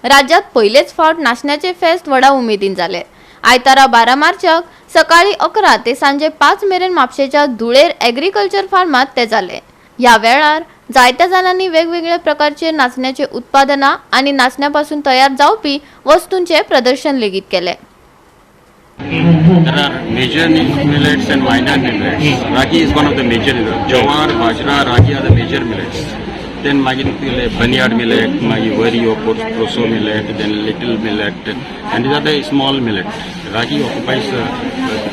राज्यात पयलेच फावट नाचण्याचे फेस्त व्हडा उमेदीन जाले. आयतारा 12 मार्चाक सकाळी 11 ते सांजे 5 मेरेन म्हापशेच्या धुळेर एग्रीकल्चर फार्मात ते जाले. ह्या वेळार जायत्या जाणांनी वेगवेगळ्या प्रकारचे नाचण्याचे उत्पादनां आनी नाचण्या पासून तयार जावपी वस्तूंचे प्रदर्शन लेगीत केले. There are major millets and minor millets. Ragi is one of the major millets. Jowar, bajra, ragi are the major millets. Then मागीर तुगेले barnyard millet, मागीर wari or proso millet, then little millet, and these are the small millet. Ragi occupies the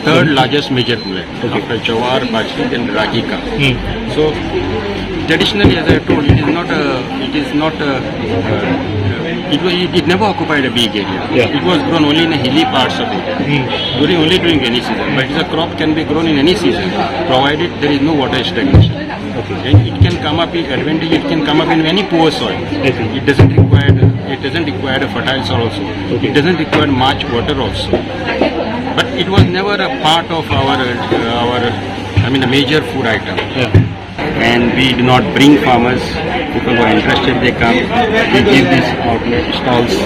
third largest major millet after jowar, bajri, then ragi comes. So traditionally, as I told, it is not a, it, was, it never occupied a big area. It was grown only in the hilly parts of India, during only during rainy season. But it's a crop can be grown in any season, provided there is no water stagnation. And it can come up in advantage. It can come up in any poor soil. It doesn't require a fertile soil also. It doesn't require much water also. But it was never a part of our, I mean, a major food item. And we do not bring farmers. People who are interested, they come. We give these outlet stalls.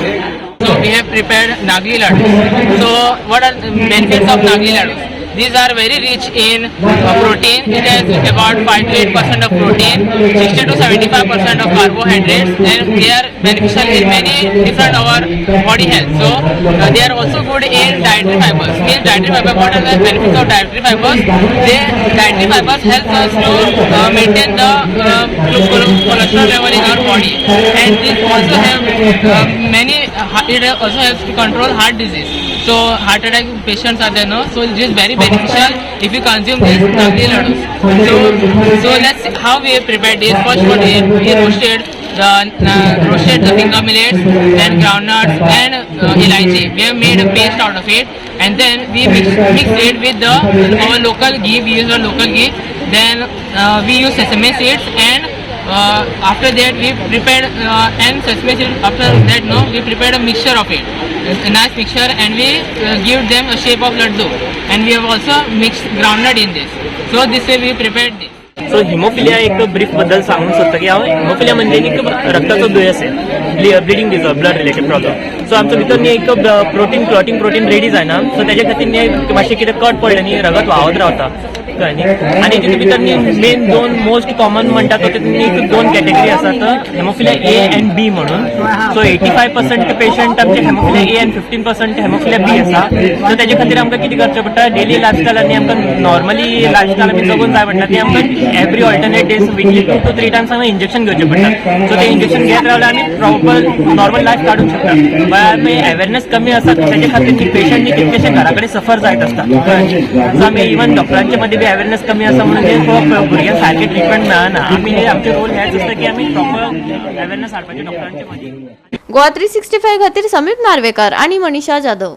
So we have prepared Nagli laddu. So what are the benefits of Nagli laddu? These are very rich in protein. It has about 5 to 8% of protein, 60 to 75% of carbohydrates, and they are beneficial in many different our body health. So they are also good in dietary fibers. Means dietary fiber. What are the benefits of dietary fibers? They dietary fibers help us to maintain the cholesterol level in our body, and this also have many. It also helps to control heart disease. So heart attack patients are there, no? So it is very beneficial if you consume these Nagli laddus. So let's see how we prepared this. First, what we roasted the finger millets, then groundnuts and elaichi. We have made a paste out of it, and then we mix it with the our local ghee. We use our local ghee. Then we use sesame seeds and after that we prepared and sesame seeds. After that, no, we prepared a mixture of it, a nice mixture, and we give them a shape of laddu, and we have also mixed groundnut in this. So this way we prepared this. So haemophilia एक brief बद्दल सांगूंक सोदता की हांव haemophilia म्हणजे न्ही रक्ताचो दुयेंस आहे, bleeding disorder, blood related problem. So आमच्या भितर न्ही एक प्रोटीन, क्लॉटींग प्रोटीन रेडी जायना. सो तेजे खातीर न्ही मातशें कितें कट पडलें न्ही, रगत व्हांवत रावता, कळ्ळें न्ही? आनी तितून भितर न्ही मेन दोन मोस्ट कॉमन म्हणटा तो तितून न्ही दोन कॅटेगरी आसात, हेमोफिलिया ए अँड बी म्हणून. सो 85% पेशंट आमचे haemophilia A and 15% haemophilia B आसा. सो तेजे खातीर आमकां कितें करचें पडटा, डेली लायफस्टायल आनी आमकां नॉर्मली लायफस्टायल आमी जगून जाय म्हणटा ती आमकां every alternate days, weekly two to three times आमकां इंजेक्शन घेवचें पडटा. सो ते इंजेक्शन घेत रावल्यार आमी प्रॉपर नॉर्मल लायफ काडूंक शकता. बट आमी अवेरनेस कमी आसा, तेजे खातीर ती पेशंट कितकेशे घरा कडेन सफर जायत आसता. सो आमी इवन डॉक्टरांचे मदीं बी अवेरनेस कमी आसा म्हणून ते भुरग्यांक सारकें ट्रिटमेंट मेळना. आमी आमचे रोल हेच आसता की आमी प्रॉपर अवेरनेस हाडपाचे डॉक्टरांचे मदीं. गोवा 365 खातीर समीप नार्वेकर आणि मनीषा जाधव.